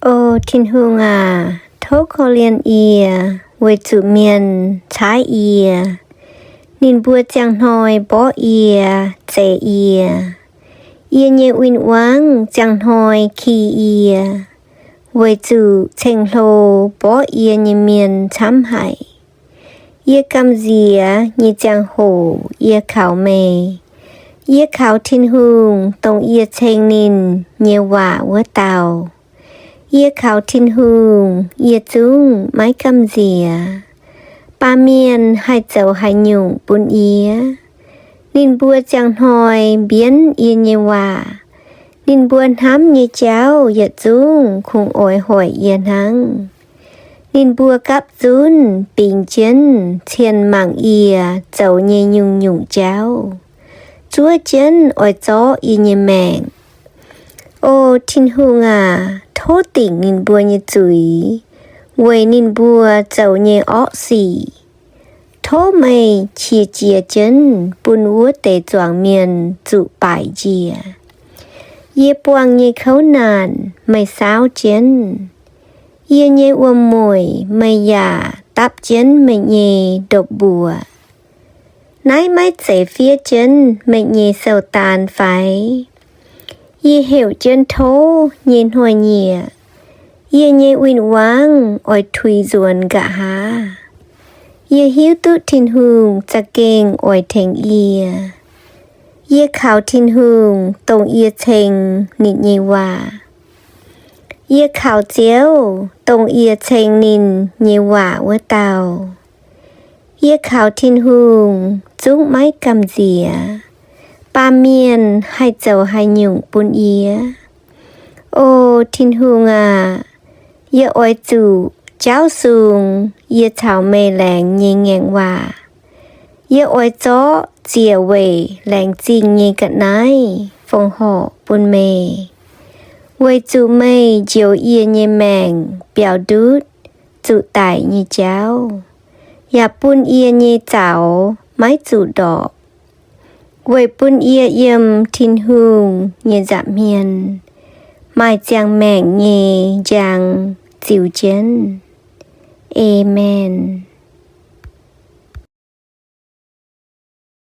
O Tin-Hungh aac, tov korv-lienh yie weic zuqc mienh caaiv yie. Ninh mbuo ziangh hnoi mborqv yie, zeix yie. Yie nyei win-wangv ziangh hnoi ki yie, weic zuqc ceng-hlo mborqv yie nyei mienh camv haic. Yie gamh nziex nyei ziangh hoc yie kaux meih. Yie kaux Tin-Hungh, dongh yie ceng ninh nyei waac wuov dauh. Yie kaux Tin-Hungh, yie zungv maiv gamh nziex. Baamh mienh haih zoux haaix nyungc bun yie? Ninh mbuo ziangh hnoi mbienv yie nyei waac. Ninh mbuo hnamv nyei jauv yietc zungv kungx oix hoic yie hnangv. Ninh mbuo gapv zunv bingx jienv cien mangc yie zoux nyei nyungc-nyungc jauv, zuov jienv oix zorqv yie nyei maengc. O Tin-Hungh aac, tov dingc ninh mbuo nyei zuiz weic ninh mbuo zoux nyei orqv sic. Tov meih qiex jiez jienv bun wuov deix zuangx mienh zuqc baaic njiec. Yie buangh nyei kouv naanc meih saauv jienv. Yie nyei wuom-mueic meih yaac dapv jienv meih nyei ndopv-mbuoqc. Naaiv maiv zeiz fiev jienv meih nyei sou-daan fai? Yie heuc jienv tov nyei hnoi-nyieqc, yie nyei win-wangv oix tuix nzuonx nqa'haav. Yie hiuv duqv Tin-Hungh za'gengh oix tengx yie. Yie kaux Tin-Hungh, dongh yie ceng ninh nyei waac. Yie kaux Ziouv, dongh yie ceng ninh nyei waac wuov dauh. Yie kaux Tin-Hungh zungv maiv gamh nziex. Baamh mienh haih zoux haaix nyungc bun yie? O Tin-Hungh aac, yie oix zuqc jaauv sung yie caux meih laengz nyei ngaengc waac. Yie oix zorqv ziec weic laengz zingh nyei ga'naaiv fongc horc bun meih, weic zuqc meih njoux yie nyei maengc biaux ndutv zuqc daic nyei jauv, yaac bun yie nyei zaux maiv zuqc ndorpc, weic bun yie yiem Tin-Hungh nyei nza'hmien maaih ziangh maengc nyei njang ziux jienv. Aamen.